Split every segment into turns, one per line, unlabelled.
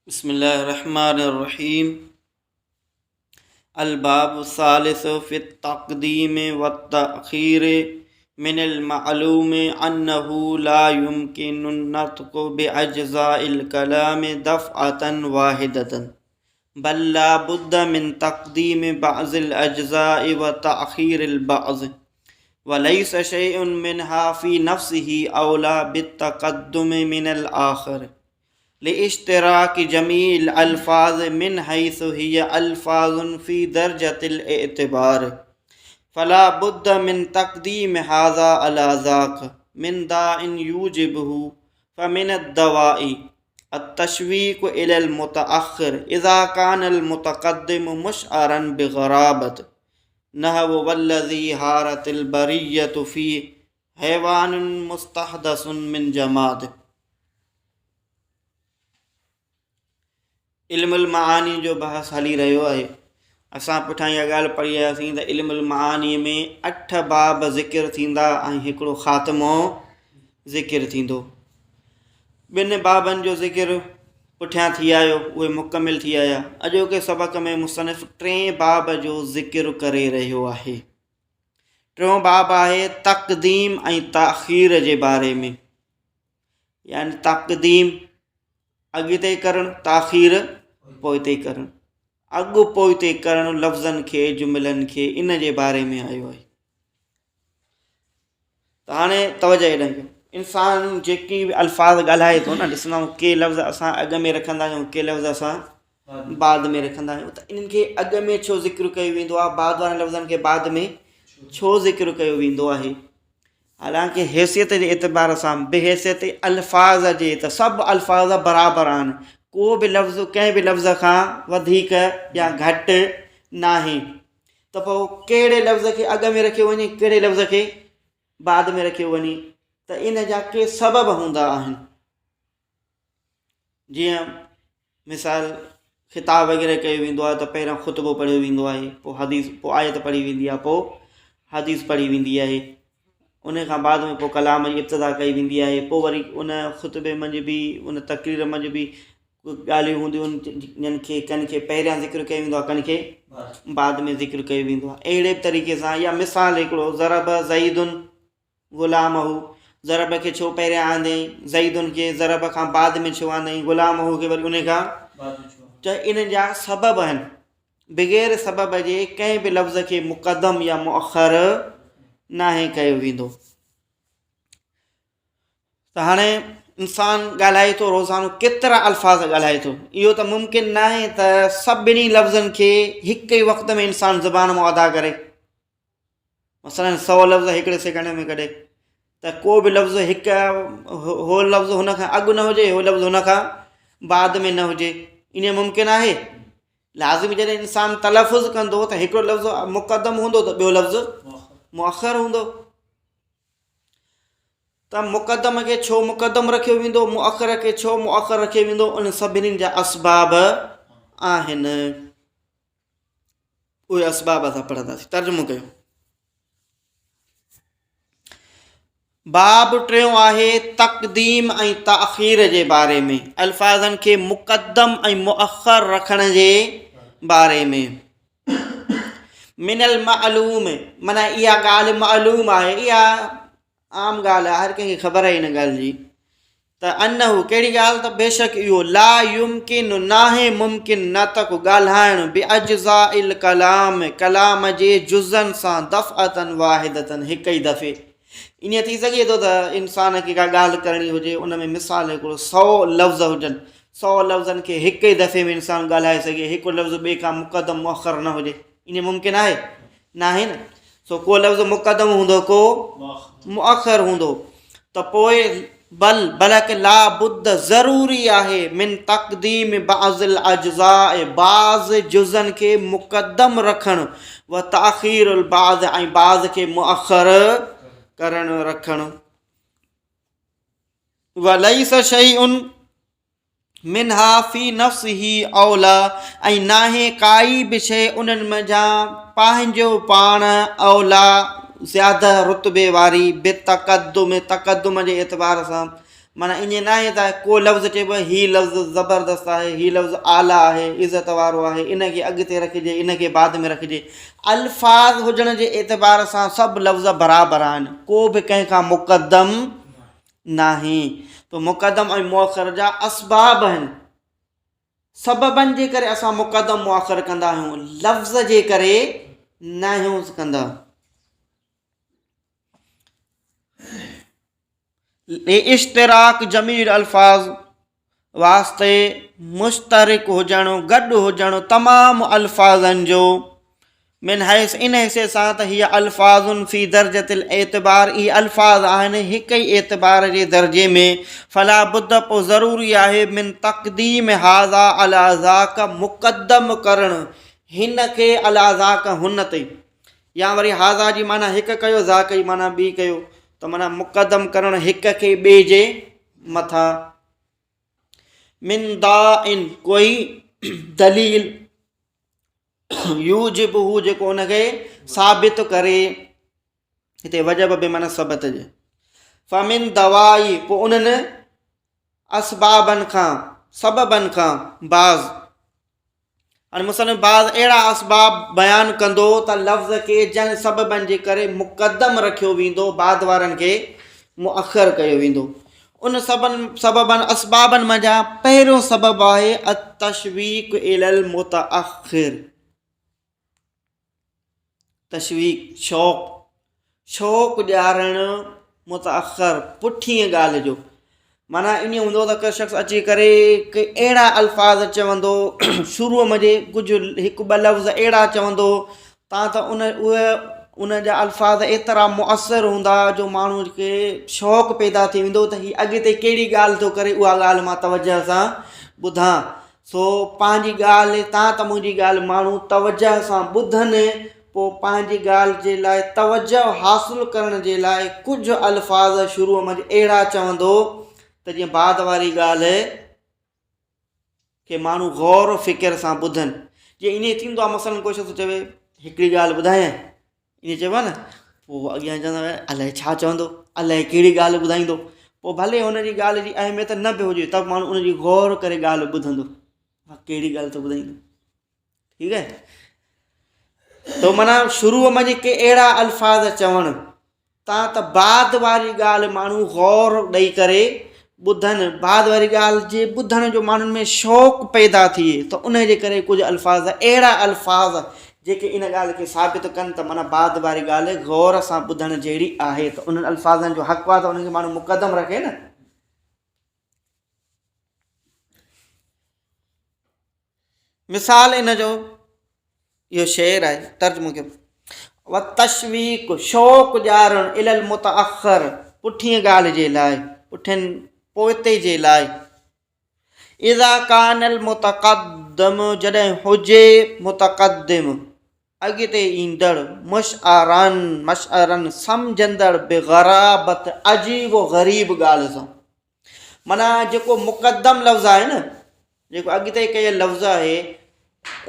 بسم الله الرحمن الرحيم الباب الثالث في التقديم والتأخير من المعلوم أنه لا يمكن النطق بأجزاء الكلام دفعة واحدة بل لا بد من تقديم بعض الأجزاء وتأخير البعض وليس شيء منها في نفسه أولى بالتقدم من الآخر لاشتراك جميع الألفاظ من حيث هي ألفاظ في درجة الاعتبار فلا بد من تقديم هذا على ذاك من داء يوجبه فمن الدواء التشويق إلى المتأخر إذا كان المتقدم مشعرا بغرابة نحو والذي هارت البرية فيه حيوان مستحدث من جماد. علم المعاني جو بحث هلي رهيو آهي. اسان پٺيان اها ڳالهه پڙهي آياسين ته علم المعاني ۾ اٺ باب ذڪر ٿيندا ۽ هڪڙو خاتمو ذڪر ٿيندو. ٻن بابن جو ذڪر پٺيان ٿي آيو، اهي مڪمل ٿي آيا. اڄوڪي سبق ۾ مصنف ٽئين باب جو ذڪر ڪري رهيو آهي. ٽيون باب آهي تقديم ۽ تاخير جي باري ۾ يعني تقديم اڳتي ڪرڻ تاخير پوئتي ڪرڻ اڳ پوئتي ڪرڻ لفظن کي جملن کي ان جي باري ۾ آيو آهي ته هاڻي توجه هيڏانهن ڪيو انسان جيڪي به الفاظ ڳالهائي ٿو نه ڏسندا آهيون ڪي لفظ اسان اڳ ۾ رکندا آهيون ڪي لفظ اسان بعد ۾ رکندا آهيون ته انهن کي اڳ ۾ ڇو ذڪر ڪيو ويندو آهي بعد وارن لفظن کي بعد ۾ ڇو ذڪر ڪيو ويندو آهي حالانڪه حيثيت جي اعتبار سان بحيثيت الفاظ جي ته سڀ الفاظ برابر آهن ڪو به لفظ ڪنهن به لفظ کان وڌيڪ يا گهٽ ناهي ته پوء ڪهڙي لفظ کي اڳ ۾ رکيو وڃي ڪهڙي لفظ کي بعد ۾ رکيو وڃي ته ان جا ڪي سبب هوندا آهن جيئن مثال خطاب وغيره ڪيو ويندو آهي ته پهريان خطبو پڙهيو ويندو آهي پوء حديث پوء آيت پڙهي ويندي آهي پوء حديث پڙهي ويندي آهي ان کان بعد ۾ پوء ڪلام جي ابتدا ڪئي ويندي آهي پوء وري ان خطبي منجهه به ان تقرير منجهه به ڳالهيون هونديون آهن جن کي ڪن کي پهريان ذڪر ڪيو ويندو آهي ڪن کي بعد ۾ ذڪر ڪيو ويندو آهي اهڙي طريقي سان يا مثال هڪڙو ضرب زيدن غلامه، ضرب کي ڇو پهريان آندئين، زيدن کي ضرب کان بعد ۾ ڇو آندئين، غلامه کي وري ان کان ته انهن جا سبب آهن. بغير سبب جي ڪنهن به لفظ کي مقدم يا مؤخر ناهي ڪيو ويندو. ته هاڻي انسان ڳالهائي ٿو روزانو ڪيترا الفاظ ڳالهائي ٿو اهو ته ممڪن ناهي ته سڀني لفظن کي هڪ ئي وقت ۾ انسان زبان مان ادا ڪري. مثلاً سو لفظ هڪڙي سيڪنڊ ۾ ڪڍي ته ڪو به لفظ هڪ هو لفظ هن کان اڳ نه هجي هو لفظ هن کان بعد ۾ نه هجي ائين ممڪن آهي لازمي جڏهن انسان تلفظ ڪندو ته هڪڙو لفظ مقدم هوندو ته ٻيو لفظ مؤخر هوندو ته مقدم کي ڇو مقدم رکيو ويندو مؤخر کي ڇو مؤخر رکيو ويندو ان سڀني جا اسباب آهن اهي اسباب اسان پڙهنداسين ترجمو ڪيو باب ٽيون آهي تقديم ۽ تاخير جي باري ۾ الفاظن کي مقدم ۽ مؤخر رکڻ جي باري ۾ من المعلوم معنی اها ڳالهه معلوم آهي اها عام ڳالهه آهي هر ڪنهن کي خبر آهي ان ڳالهه جي ته انه ڪهڙي ڳالهه ته بيشڪ اهو لا يمڪن ناهي ممڪن نطق ڳالهائڻ باجزاء الڪلام ڪلام جي جزن سان دفعة واحدة هڪ ئي دفعي ائين ٿي سگهي ٿو ته انسان کي ڪا ڳالهه ڪرڻي هجي ان ۾ مثال هڪڙو سو لفظ هجن سو لفظن کي هڪ ئي دفعي ۾ انسان ڳالهائي سگهي هڪ لفظ ٻئي کان مقدم مؤخر نه هجي ائين ممڪن آهي ناهي نه سو ڪو لفظ مقدم هوندو ڪو مؤخر هوندو ته پوء بل بلڪ لا بد ضروري آهي من تقديم بعض الاجزاء بعض جزن کي مقدم رکڻ و تاخير البعض ۽ بعض کي مؤخر ڪرڻ رکڻ وليس شيء منها في نفسه اوليٰ ۽ ناهي ڪائي به شيء انهن منجهان پنهنجو پاڻ اوليٰ زياده رتبي واري بالتقدم تقدم جي اعتبار سان معنيٰ ائين ناهي ته ڪو لفظ چئبو آهي هي لفظ زبردست آهي، هي لفظ اعليٰ آهي، عزت وارو آهي، ان کي اڳتي رکجي، ان کي بعد ۾ رکجي. الفاظ هجڻ جي اعتبار سان سڀ لفظ برابر آهن، ڪو به ڪنهن کان مقدم ناهي. ته مقدم ۽ مؤخر جا اسباب آهن. سببن جي ڪري اسان مقدم مؤخر ڪندا آهيون، لفظ جي ڪري ناهيون ڪندا. اشتراڪ جميع الالفاظ واسطي مشترڪ هجڻ، گڏ هجڻ تمام الفاظن جو، من حيث ان حيثيت سان ته هي الفاظ في درجة الاعتبار اهي الفاظ آهن هڪ ئي اعتبار جي درجي ۾، فلا بد پوء ضروري آهي من تقديم هذا علي ذاڪ مقدم ڪرڻ هن کي علي ذاڪ هن تي يا وري هذا جي معنيٰ هڪ ڪيو ذاڪ جي معنيٰ ٻي ڪيو ته معنيٰ مقدم ڪرڻ هڪ کي ٻئي جي مٿان. من داء ڪوئي دليل يوجبه جيڪو ان کي ثابت ڪري هتي وجب به معنيٰ ثبت جي فمن دوائي پوء انهن اسبابن کان سببن کان بعض هاڻي مصنف بعض اهڙا اسباب بيان ڪندو ته لفظ کي جنهن سببن جي ڪري مقدم رکيو ويندو بعد وارن کي مؤخر ڪيو ويندو ان سبن سببن اسبابن منجهان پهريون سبب آهي التشويق الى المتاخر تشويق شوق شوق ڏيارڻ متاخر پٺينء ڳالهه جو معنيٰ ائين هوندو ته ڪو شخص اچي ڪري ڪي اهڙا الفاظ چوندو شروع منجهه ڪجهه هڪ ٻه لفظ اهڙا چوندو تان ته ان اهي ان جا الفاظ ايترا مؤثر هوندا جو ماڻهو کي شوق پيدا ٿي ويندو ته هي اڳتي ڪهڙي ڳالهه ٿو ڪري اها ڳالهه مان توجه سان ٻڌان سو پنهنجي ڳالهه تان ته منهنجي ڳالهه ماڻهو توجه سان ٻڌن پوء پنهنجي ڳالهه جي لاء توجه حاصل ڪرڻ جي لاء ڪجهه الفاظ شروع منجهه اهڙا چوندو ته جيئن بعد واري ڳالهه کي ماڻهو غور و فڪر سان ٻڌن. جيئن ائين ٿيندو آهي مثلاً ڪو شخص چوي هڪڙي ڳالهه ٻڌايان ائين چئبو آهي نه پوء اڳيان چوندا الائي ڇا چوندو الائي ڪهڙي ڳالهه ٻڌائيندو پوء ڀلي هن جي ڳالهه جي اهميت نه به هجي ته به ماڻهو ان جي غور ڪري ڳالهه ٻڌندو ڪهڙي ڳالهه ٿو ٻڌائيندو ٺيڪ آهي تو معنيٰ شروع ۾ جيڪي اهڙا الفاظ چوڻ تان ته بعد واري ڳالهه ماڻهو غور ڏئي ڪري ٻڌن بعد واري ڳالهه جي ٻڌڻ جو ماڻهن ۾ شوق پيدا ٿئي ته ان جي ڪري ڪجهه الفاظ اهڙا الفاظ جيڪي ان ڳالهه کي ثابت ڪن ته معنيٰ بعد واري ڳالهه غور سان ٻڌڻ جهڙي آهي ته انهن الفاظن جو حق آهي ته انهن کي ماڻهو مقدم رکي نه مثال ان جو اهو شعر آهي ترجمو ڪيو والتشويق شوق ڏيارڻ الى المتاخر پٺين ڳالهه جي لاء پٺين پوئتي جي لاء اذا كان المتقدم جڏهن هجي متقدم اڳتي ايندڙ مشعرن مشعرن سمجهندڙ بغرابت عجيب و غريب ڳالهه سان معنيٰ جيڪو مقدم لفظ آهي نه جيڪو اڳتي ڪيل لفظ آهي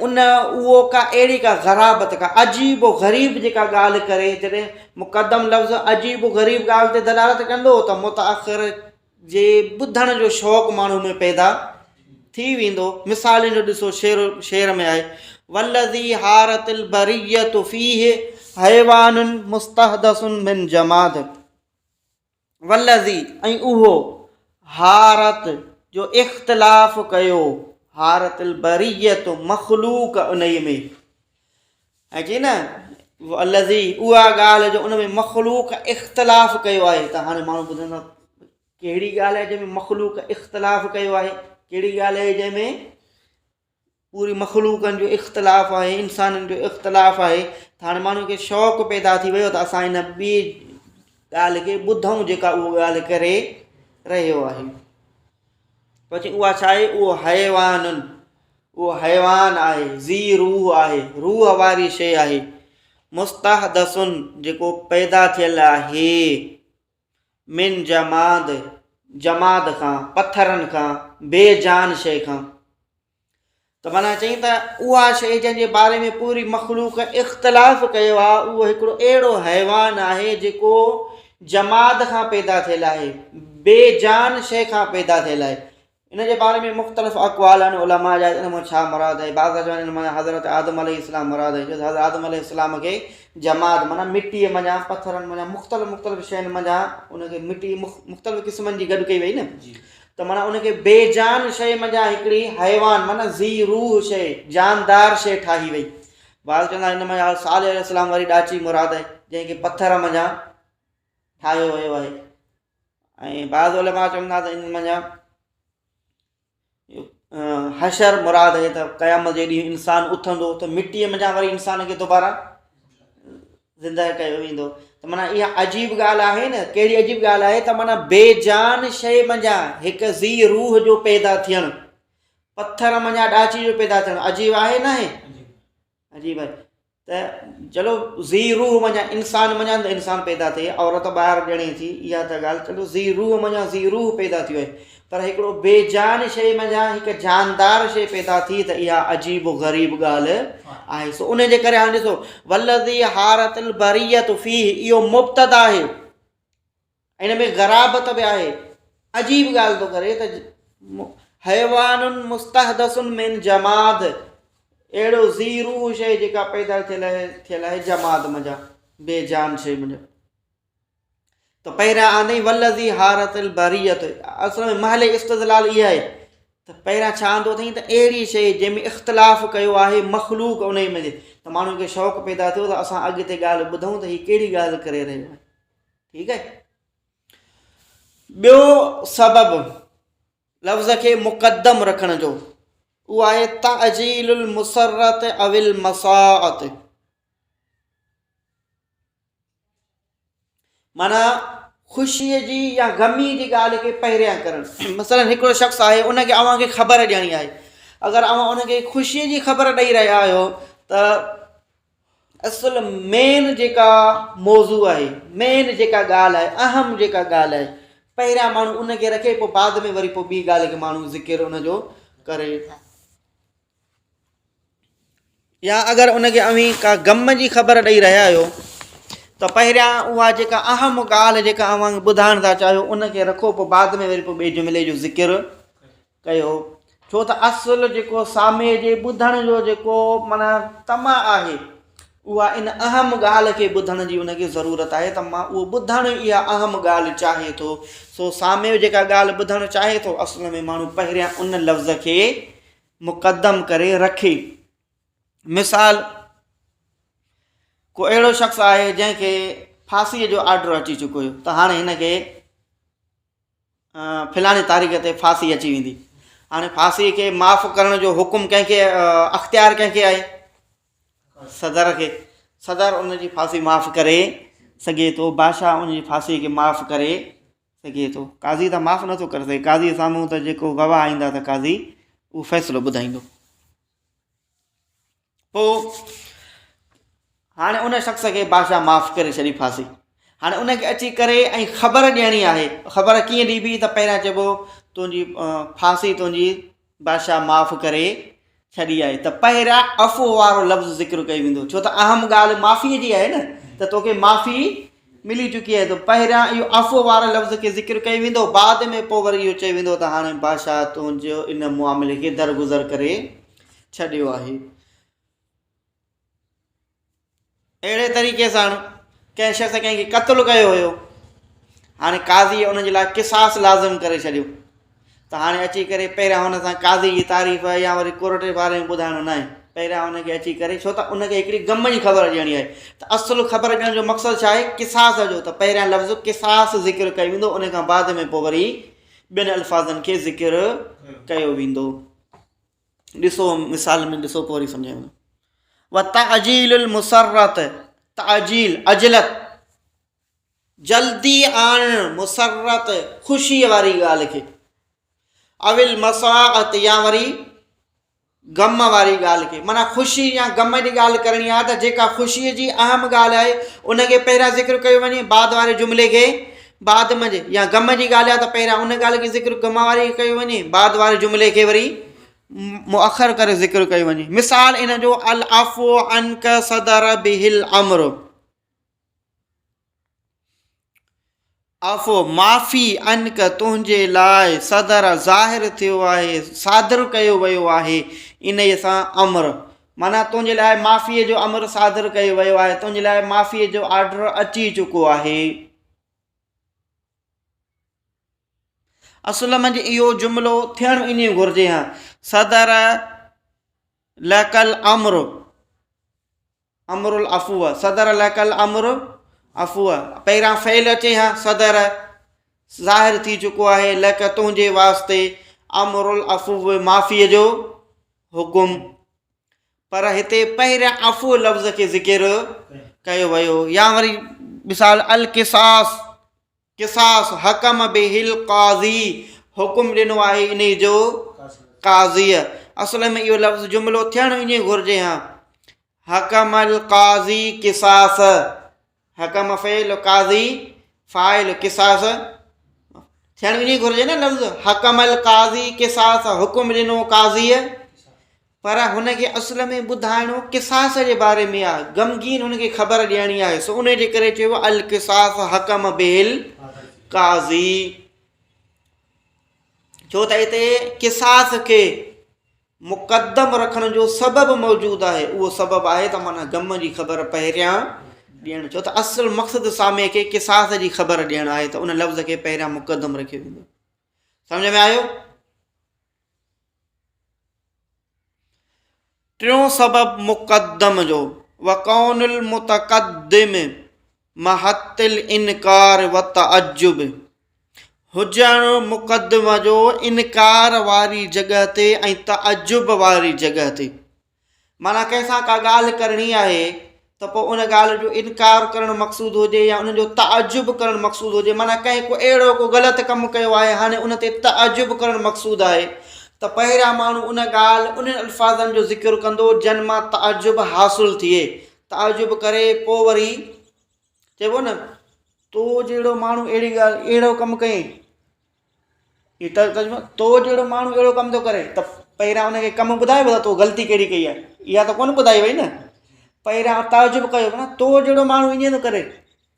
ان اهو ڪا اهڙي ڪا غرابت ڪا عجيب و غريب جيڪا ڳالهه ڪري جڏهن مقدم لفظ عجيب و غريب ڳالهه تي دلالت ڪندو ته متاخر جي ٻڌڻ جو شوق ماڻهو ۾ پيدا ٿي ويندو مثال جو ڏسو شعر شعر ۾ آهي والذي حارت البرية فيه حيوان مستحدث من جماد والذي ۽ اهو، حارت، جو اختلاف ڪيو، حارت البرية مخلوق انهيء ۾، ۽ چي نه والذي اها ڳالهه جو ان ۾ مخلوق اختلاف ڪيو آهي ته هاڻي ماڻهو ٻڌندا ڪهڙي ڳالهه آهي جنهن ۾ مخلوق اختلاف ڪيو آهي ڪهڙي ڳالهه آهي جنهن ۾ پوري مخلوقن جو اختلاف آهي انسانن جو اختلاف آهي ته هاڻي ماڻهو کي شوق پيدا ٿي ويو ته اسان هن ٻي ڳالهه کي ٻڌون جيڪا اهو ڳالهه ڪري رهيو آهي پوء چي اها ڇا آهي اهو حيوان اهو حيوان آهي ذي روح آهي روح واري شيء آهي مستحدث جيڪو پيدا ٿيل آهي من جماد، جماد کان، پٿرن کان، بي جان شيء کان. ته معنيٰ چئين ته اها شيء جنهن جي باري ۾ پوري مخلوق اختلاف ڪيو آهي اهو هڪڙو اهڙو حيوان آهي جيڪو جماد کان پيدا ٿيل آهي، بي جان شيء کان پيدا ٿيل آهي. ان جي باري ۾ مختلف اقوال آهن علماء جا ان مان ڇا مراد آهي. بعض چون ان مان حضرت آدم عليه السلام مراد آهي، ڇو ته حضرت آدم عليه السلام کي جماد معنيٰ مٽيء منجهان، پٿرن منجهان، مختلف مختلف شين منجهان ان کي مٽي مختلف قسمن جي گڏ ڪئي وئي نه، ته معنيٰ ان کي بي جان شيء منجهان هڪڙي حيوان معنيٰ ذي روح شيء، جاندار شيء ٺاهي وئي. بعض چوندا آهن ان منجهان صالح عليه السلام واري ڏاچي مراد آهي، جنهن کي پٿر منجهان ٺاهيو ويو آهي. ۽ بعض علماء چون ٿا ته ان منجهان حشر مراد آهي ته قيامت جي ڏينهن انسان اٿندو ته مٽيء منجهان وري انسان کي دوباره زنده ڪيو ويندو. ته معنيٰ اها عجيب ڳالهه آهي نه، ڪهڙي عجيب ڳالهه آهي ته معنيٰ بي جان شيء منجهان هڪ ذي روح جو پيدا ٿيڻ، پٿر منجهان ڏاچي جو پيدا ٿيڻ عجيب آهي نه آهي؟ عجيب آهي ته چلو ذي روح منجهان انسان منجهان ته انسان پيدا ٿئي، عورت ٻار ڄڻي ٿي، اها ته ڳالهه چلو ذي روح منجهان ذي روح پيدا ٿيو آهي، پر هڪڙو بي جان شيء منجهان هڪ جاندار شيء پيدا ٿي ته اها عجيب و غريب ڳالهه آهي. سو ان جي ڪري هاڻي ڏسو والذي حارت البرية فيه، اهو مبتدا آهي، ان ۾ غرابت به آهي. عجيب ڳالهه ٿو ڪري ته حيوان مستحدث من جماد، اهڙو ذي روح شيء جيڪا پيدا ٿيل آهي، ٿيل آهي جماد منجهان، بي جان شيء منجهان. ته پهريان آندئي والذي حارت البرية، اصل ۾ محل استدلال اها آهي ته پهريان ڇا آندو اٿئي ته اهڙي شيء جنهن ۾ اختلاف ڪيو آهي مخلوق انهي ۾ ته ماڻهن کي شوق پيدا ٿيو ته اسان اڳتي ڳالهه ٻڌون ته هي ڪهڙي ڳالهه ڪري رهيو آهي. ٺيڪ آهي. ٻيو سبب لفظ کي مقدم رکڻ جو اهو آهي تعجيل المسرت او المساءت، معنيٰ خوشيء جي يا غمي جي ڳالهه کي پهريان ڪرڻ. مثلا هڪڙو شخص آهي ان کي اوهان کي خبر ڏيڻي آهي، اگر اوهان ان کي خوشيء جي خبر ڏئي رهيا آهيو ته اصل مين جيڪا موضوع آهي، مين جيڪا ڳالهه آهي، اهم جيڪا ڳالهه آهي، پهريان ماڻهو ان کي رکي پوء بعد ۾ وري پوء ٻي ڳالهه کي ماڻهو ذڪر ان جو ڪري. يا اگر ان کي اوهين ڪا غم جي خبر ڏئي رهيا آهيو ته پهريان اها جيڪا اهم ڳالهه جيڪا اوهان ٻڌائڻ ٿا چاهيو ان کي رکو پوء بعد ۾ وري پوء ٻئي جملي جو ذڪر ڪيو، ڇو ته اصل جيڪو سامي جي ٻڌڻ جو جيڪو معنيٰ طمع آهي اها ان اهم ڳالهه کي ٻڌڻ جي ان کي ضرورت آهي ته مان اهو ٻڌڻ اها اهم ڳالهه چاهي ٿو، سو سامي جيڪا ڳالهه ٻڌڻ چاهي ٿو اصل ۾ ماڻهو پهريان ان لفظ کي مقدم ڪري رکي. مثال ڪو اهڙو شخص آهي جنهن کي ڦاسيء جو آرڊر اچي چڪو هيو ته هاڻي هن کي فلاڻي تاريخ تي ڦاسي اچي ويندي. هاڻي ڦاسي کي معاف ڪرڻ جو حڪم ڪنهن کي، اختيار ڪنهن کي آهي؟ صدر کي. صدر ان جي ڦاسي معاف ڪري سگهي ٿو، بادشاهه ان جي ڦاسي کي معاف ڪري سگهي ٿو، قاضي ته معاف نٿو ڪري سگهي. قاضي سامهون ته جيڪو گواهه ايندا ته قاضي اهو فيصلو ٻڌائيندو. پوء هاڻي ان شخص کي بادشاهه معاف ڪري ڇڏي ڦاسي. هاڻي ان کي اچي ڪري ۽ خبر ڏيڻي آهي. خبر ڪيئن ڏبي ته پهريان چئبو تنهنجي ڦاسي تنهنجي بادشاهه معاف ڪري ڇڏي آهي ته پهريان عفو وارو لفظ ذڪر ڪيو ويندو، ڇو ته اهم ڳالهه معافيء جي آهي نه ته توکي معافي ملي چڪي آهي ته پهريان اهو عفو واري لفظ کي ذڪر ڪيو ويندو، بعد ۾ پوء وري اهو چيو ويندو ته هاڻي بادشاهه تنهنجو ان معاملي کي درگذر ڪري ڇڏيو آهي. اهڙي طريقي سان ڪنهن شخص ڪنهن کي قتل ڪيو هيو، هاڻي قاضي ان جي لاء قصاص لازم ڪري ڇڏيو ته هاڻي اچي ڪري پهريان هن سان قاضي جي تعريف يا وري ڪورٽ جي باري ۾ ٻڌائڻو ناهي، پهريان هن کي اچي ڪري، ڇو ته ان کي هڪڙي غم جي خبر ڏيڻي آهي ته اصل خبر ڏيڻ جو مقصد ڇا آهي؟ قصاص جو، ته پهريان لفظ قصاص ذڪر ڪيو ويندو، ان کان بعد ۾ پوء وري ٻين الفاظن کي ذڪر ڪيو ويندو. ڏسو مثال ۾ ڏسو پوء وري سمجهايان ٿو. وتعجيل المسرت، تعجيل عجلت جلدي آڻڻ، مسرت خوشيء واري ڳالهه کي، او المساءت يا وري غم واري ڳالهه کي، معنيٰ خوشي يا غم جي ڳالهه ڪرڻي آهي ته جيڪا خوشيء جي اهم ڳالهه آهي ان کي پهريان ذڪر ڪيو وڃي، بعد واري جملي کي بعد منجھ، يا غم جي ڳالهه آهي ته پهريان ان ڳالهه کي ذڪر غم واري کي ڪيو وڃي، بعد واري جملي کي وري مؤخر ڪري ذڪر ڪيو وڃي. مثال ان جو العفو عنک صدر به الامر. عفو، معافي، عنڪ، تنهنجي لاء، صدر، ظاهر ٿيو آهي، صادر ڪيو ويو آهي، انهيء سان امر، معنيٰ تنهنجي لاء معافيء جو امر صادر ڪيو ويو آهي، تنهنجي لاء معافيء جو آرڊر اچي چڪو آهي. اصل منجهه اهو جملو ٿيڻ ائين گهرجي ها، صدر لڪ الامر، امر العفو، صدر لڪ الامر عفو، پهريان فعل اچي ها، صدر ظاهر ٿي چڪو آهي، لڪ تنهنجي واسطي، امر العفو معافيء جو حڪم، پر هتي پهريان عفو لفظ کي ذڪر ڪيو ويو. يا وري مثال القصاص، قصاص، حڪم به القاضي، حڪم ڏنو آهي انهي جو قاضيء. اصل ۾ اهو لفظ جملو ٿيڻ ائين گهرجي ها، حڪم القاضي قصاص، حڪم فعل قاضي فاعل قصاص، ٿيڻ ائين گهرجي نه لفظ حڪم القاضي قصاص، حڪم ڏنو قاضيء، پر هن کي اصل ۾ ٻڌائڻو قصاص جي باري ۾ آهي، غمگين هن کي خبر ڏيڻي آهي، سو ان جي ڪري چيو القصاص حڪم به القاضي، ڇو ته هتي قصاص کي مقدم رکڻ جو سبب موجود آهي، اهو سبب آهي ته معنيٰ غم جي خبر پهريان ڏيڻ، ڇو ته اصل مقصد سامع کي قصاص جي خبر ڏيڻ آهي ته ان لفظ کي پهريان مقدم رکيو ويندو. سمجھ ۾ آيو؟ ٽيون سبب مقدم جو، وڪون المتقدم محط الانڪار والتعجب، هجڻ مقدم جو انڪار واري جڳهه تي ۽ تعجب واري جڳهه تي. معنيٰ ڪنهن سان ڪا ڳالهه ڪرڻي آهي ته پوء ان ڳالهه جو انڪار ڪرڻ مقصود هجي يا ان جو تعجب ڪرڻ مقصود هجي، معنيٰ ڪنهن ڪو اهڙو ڪو غلط ڪم ڪيو آهي هاڻي ان تي تعجب ڪرڻ مقصود آهي ته پهريان ماڻهو ان ڳالهه انهن الفاظن جو ذڪر ڪندو جن مان تعجب حاصل ٿئي، تعجب ڪري پوء وري چئبو نه تو جهڙو ماڻهو اهڙي ڳالهه اهڙو ڪم ڪيائين. هي ترجمو، تو جهڙو ماڻهو اهڙو ڪم ٿو ڪري ته پهريان ان کي ڪم ٻڌايو ته تو غلطي ڪهڙي ڪئي آهي اها ته ڪونه ٻڌائي وئي نه پهريان تعجب ڪيو نه تو جهڙو ماڻهو ائين ٿو ڪري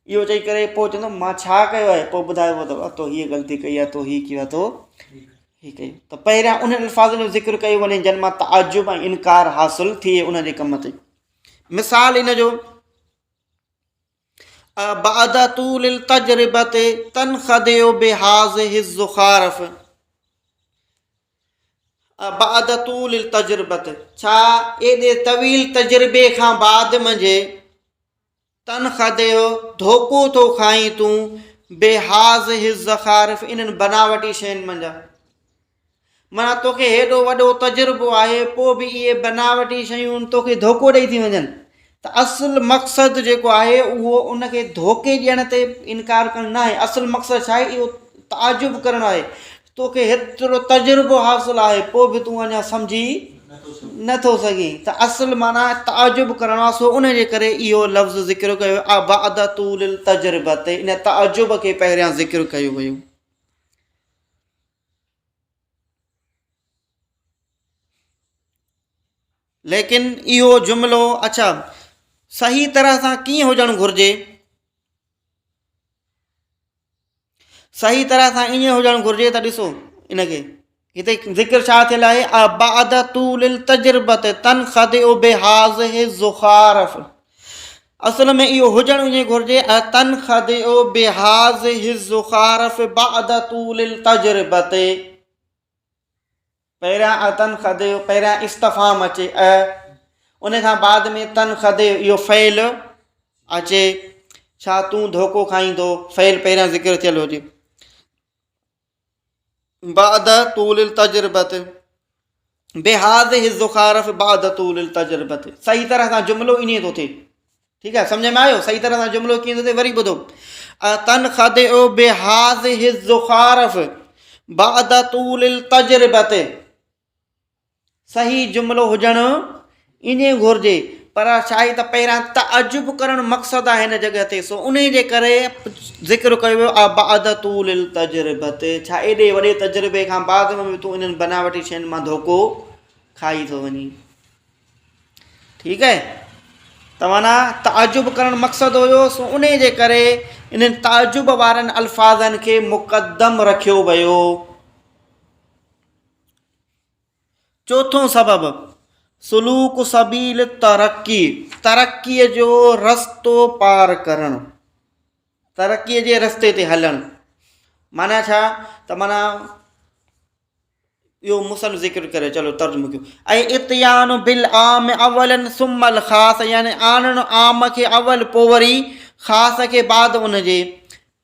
اهو چئي ڪري پوء چوندو مان ڇا ڪيو آهي پوء ٻڌايو ته تو هيء غلطي ڪئي آهي تو هي ڪيو آهي تو هي ڪيو ته پهريان انهن الفاظن جو ذڪر ڪيو وڃي جن مان تعجب ۽ انڪار حاصل ٿئي ان جي ڪم تي. مثال ان جو، بعد طول التجربة تنخدع بهذه الزخارف، بعد طول التجربة ڇا ايڏي طويل تجربي کان بعد منجهي، تنخدع ڌوڪو ٿو کائين تون، بهذه الزخارف انهن بناوٽي شين منجهان، معنيٰ توکي هيڏو وڏو تجربو آهي پوء به اهي بناوٽي شيون توکي ڌوڪو ڏئي ٿي وڃن ته اصل مقصد جيڪو آهي اهو ان کي ڌوڪي ڏيڻ تي انڪار ڪرڻ نه آهي اصل مقصد ڇا آهي اهو تعجب ڪرڻ آهي توکي هيترو تجربو حاصل آهي پوء به تون اڃا سمجهي نٿو سگهين ته اصل معنيٰ تعجب ڪرڻ آهي سو ان جي ڪري اهو لفظ ذڪر ڪيو آهي بعد طول التجربه ان تعجب کي پهريان ذڪر ڪيو ويو. ليڪن اهو جملو اڇا صحيح طرح سان ڪيئن هجڻ گهرجي؟ صحيح طرح سان ائين هجڻ گهرجي ته ڏسو ان کي هتي ذڪر ڇا ٿيل آهي بعد طول التجربه تنخدع بهذه الزخارف اصل ۾ اهو هجڻ ائين گهرجي اتنخدع بهذه الزخارف بعد طول التجربه پهريان اتنخدع پهريان استفهام اچي ا ان کان بعد ۾ تنخدع اهو فعل اچي ڇا تون ڌوڪو کائيندو فعل پهريان ذڪر ٿيل هجي بعد طول التجربه بهذه الزخارف بعد طول التجربه صحيح طرح سان جملو انهي ٿو ٿئي ٺيڪ آهي سمجھ ۾ آيو صحيح طرح سان جملو ڪيئن ٿو ٿئي وري ٻڌو تنخدع بهذه الزخارف بعد طول التجربه صحيح جملو هجڻ ائين گهرجي پر ڇا آهي ته پهريان تعجب ڪرڻ مقصد آهي هن جڳهه تي سو انهي جي ڪري ذڪر ڪيو ويو آهي بعد طول التجربت ڇا ايڏي وڏي تجربي کان بعد ۾ به تون انهن بناوٽي شين مان ڌوڪو کائي ٿو وڃين ٺيڪ آهي. ته معنيٰ تعجب ڪرڻ مقصد هيو سو انهي جي ڪري انهن تعجب وارن الفاظن کي مقدم رکيو ويو. چوٿون سبب، سلوڪ سبيل الترقي، ترقيء جو رستو پار ڪرڻ، ترقيء جي رستي تي هلڻ، معنيٰ ڇا ته معنيٰ اهو مصنف ذڪر ڪري چلو ترجمو ڪيو اي اتيان بالعام اولا ثم الخاص يعني آڻڻ عام کي اول پوء وري خاص کي بعد ان جي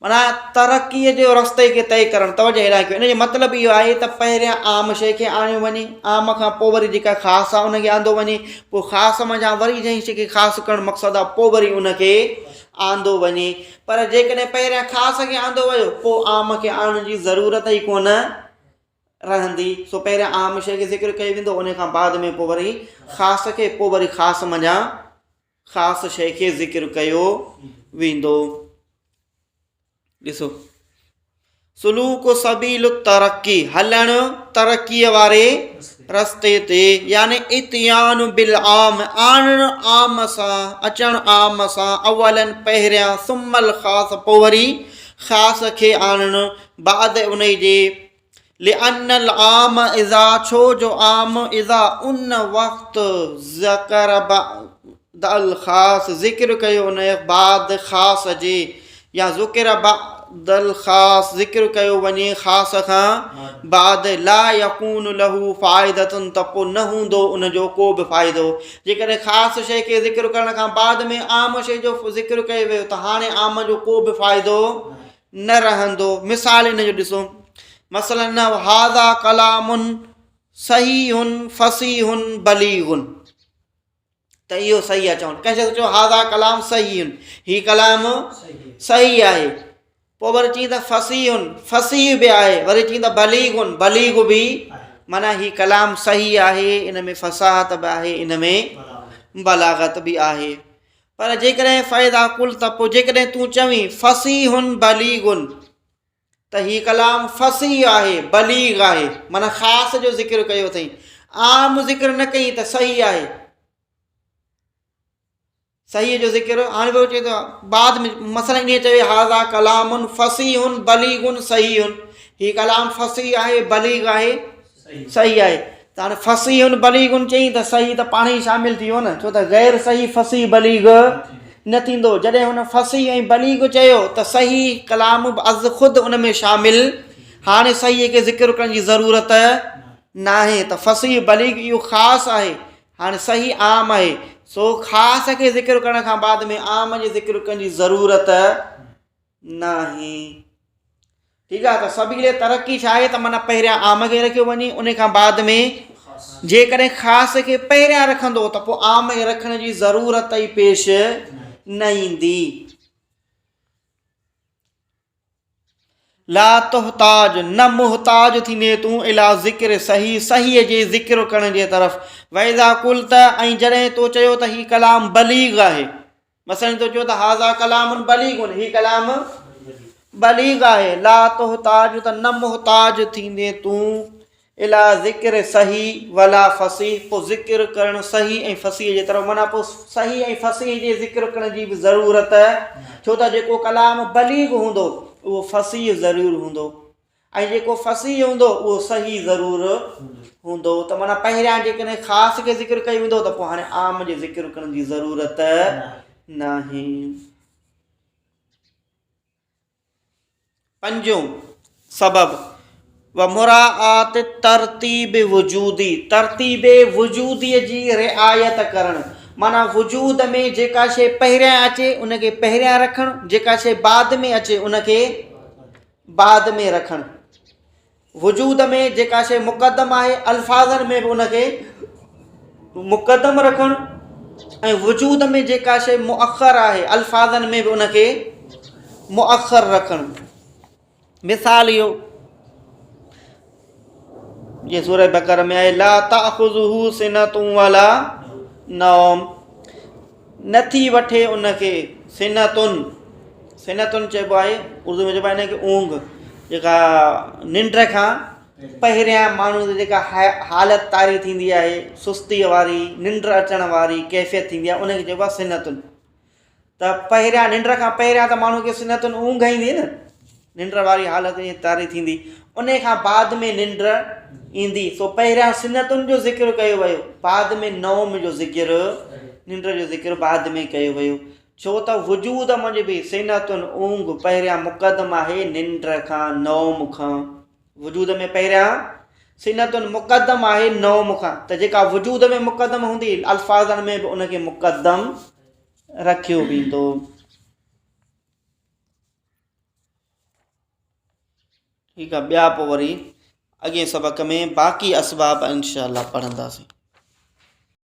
معنيٰ ترقيء جي رستي کي طئي ڪرڻ توجه هيڏانهن ڪيو ان جو مطلب اهو آهي ته پهريان عام شيء کي آڻيو وڃي عام کان پوء وري جيڪا خاص آهي ان کي آندو وڃي پوء خاص منجهان وري جنهن شيء کي خاص ڪرڻ مقصد آهي پوء وري ان کي آندو وڃي پر جيڪڏهن پهريان خاص کي آندو ويو پوء عام کي آڻڻ جي ضرورت ئي ڪونه رهندي سو پهريان عام شيء کي ذڪر ڪيو ويندو ان کان بعد ۾ پوء وري خاص کي پوء وري خاص منجهان خاص شيء کي ذڪر ڪيو ويندو. ڏسو سلوڪ سبيل الترقي هلڻ ترقيء واري رستي تي يعني اتيان بالعام آڻڻ عام سان اچڻ عام سان اولا پهريان ثم الخاص پوء وري خاص کي آڻڻ بعد انهي جي لأن العام اذا ڇو جو عام اذا ان وقت ذڪر بعد الخاص ذڪر ڪيو ان بعد خاص جي يا ذڪر بعد الخاص ذڪر ڪيو وڃي خاص کان بعد لا يڪون له فائدة ته پوء نه هوندو ان جو ڪو به فائدو جيڪڏهن خاص شيء کي ذڪر ڪرڻ کان بعد ۾ عام شيء جو ذڪر ڪيو ويو ته هاڻي عام جو ڪو به فائدو نه رهندو. مثال ان جو ڏسو، مثلا هذا ڪلام صحيح فصيح بليغ ته اهو صحيح آهي چوڻ ڪنهن شخص چيو هذا ڪلام صحيح هي ڪلام صحيح آهي پوء وري چئين ته فصيح فصيح به آهي وري چئين ته بليغ بليغ به معنيٰ هي ڪلام صحيح آهي ان ۾ فصاحت به آهي ان ۾ بلاغت به آهي پر جيڪڏهن فاذا قلت پوء جيڪڏهن تون چوين فصيح بليغ ته هي ڪلام فصيح آهي بليغ آهي معنيٰ خاص جو ذڪر ڪيو اٿئي عام ذڪر نه ڪئي ته صحيح آهي صحيح جو ذڪر هاڻي پيو چئي ٿو بعد ۾ مثلا ائين چوي هذا ڪلام فصيح بليغ صحيح هي ڪلام فصيح آهي بليغ آهي صحيح آهي ته هاڻي فصيح بليغ چئين ته صحيح ته پاڻ ئي شامل ٿي ويو نه ڇو ته غير صحيح فصيح بليغ نه ٿيندو جڏهن هن فصيح ۽ بليغ چيو ته صحيح ڪلام به از خود ان ۾ شامل هاڻي صحيح کي ذڪر ڪرڻ جي ضرورت ناهي ته فصيح بليغ اهو خاص آهي هاڻي صحيح عام آهي سو خاص کي ذڪر ڪرڻ کان بعد ۾ عام جي ذڪر ڪرڻ جي ضرورت ناهي. ٺيڪ آهي ته سبيل ترقي ڇا آهي ته معنيٰ پهريان عام کي رکيو وڃي ان کان بعد ۾ جيڪڏهن خاص کي پهريان رکندو ته پوء عام کي رکڻ جي ضرورت ئي پيش نه ايندي. لا تحتاج نه محتاج ٿيندين تون الي ذڪر صحيح صحيح جي ذڪر ڪرڻ جي طرف واذا قلت ۽ جڏهن تو چيو ته هي ڪلام بليغ آهي مثلا تو چيو ته هذا ڪلام بليغ هي ڪلام بليغ آهي لا تحتاج ته نه محتاج ٿيندين تون الي ذڪر صحيح ولا فصيح پوء ذڪر ڪرڻ صحيح ۽ فصيح جي طرف معنيٰ پوء صحيح ۽ فصيح جي ذڪر ڪرڻ جي به ضرورت ڇو ته جيڪو ڪلام بليغ هوندو اهو فصيح ضرور هوندو ۽ جيڪو فصيح هوندو اهو صحيح ضرور هوندو ته معنيٰ پهريان جيڪڏهن خاص کي ذڪر ڪيو ويندو ته پوء هاڻي عام جي ذڪر ڪرڻ جي ضرورت ناهي. پنجون سبب، ومراعات ترتيب وجودي، ترتيب وجوديء جي رعايت ڪرڻ، معنيٰ وجود ۾ جيڪا شيء پهريان اچي ان کي پهريان رکڻ، جيڪا شيء بعد ۾ اچي ان کي بعد ۾ رکڻ. وجود ۾ جيڪا شيء مقدم آهي الفاظن ۾ به ان کي مقدم رکڻ ۽ وجود ۾ جيڪا شيء مؤخر آهي الفاظن ۾ به ان کي مؤخر رکڻ. مثال اهو جيئن سوره بقره ۾ آهي لا تاخذه سنة ولا نوم نٿي وٺي ان کي سنة سنة چئبو آهي اردو ۾ چئبو آهي ان کي اونگ جيڪا ننڊ کان پهريان ماڻهو تي جيڪا حالت طاري ٿيندي آهي، سستيء واري، ننڊ اچڻ واري ڪيفيت ٿيندي آهي، ان کي چئبو آهي سنتن. ته پهريان ننڊ کان پهريان ته ماڻهو کي سنتن اونگهه ايندي نه، ننڊ واري حالت ائين طاري ٿيندي، ان کان بعد ۾ ننڊ ايندي. سو پهريان سنتن جو ذڪر ڪيو ويو، بعد ۾ نوم جو ذڪر، ننڊ جو ذڪر بعد ۾ ڪيو ويو. ڇو ته وجود منجهه به سنتن اونگهه پهريان مقدم آهي ننڊ کان، نوم کان. وجود ۾ پهريان سنتن مقدم آهي نوم کان، ته جيڪا وجود ۾ مقدم هوندي الفاظن ۾ به ان کي مقدم رکيو ويندو. ٺيڪ آهي، ٻيا پوء وري اڳئين سبق ۾ باقي اسباب انشاء الله پڙهنداسين.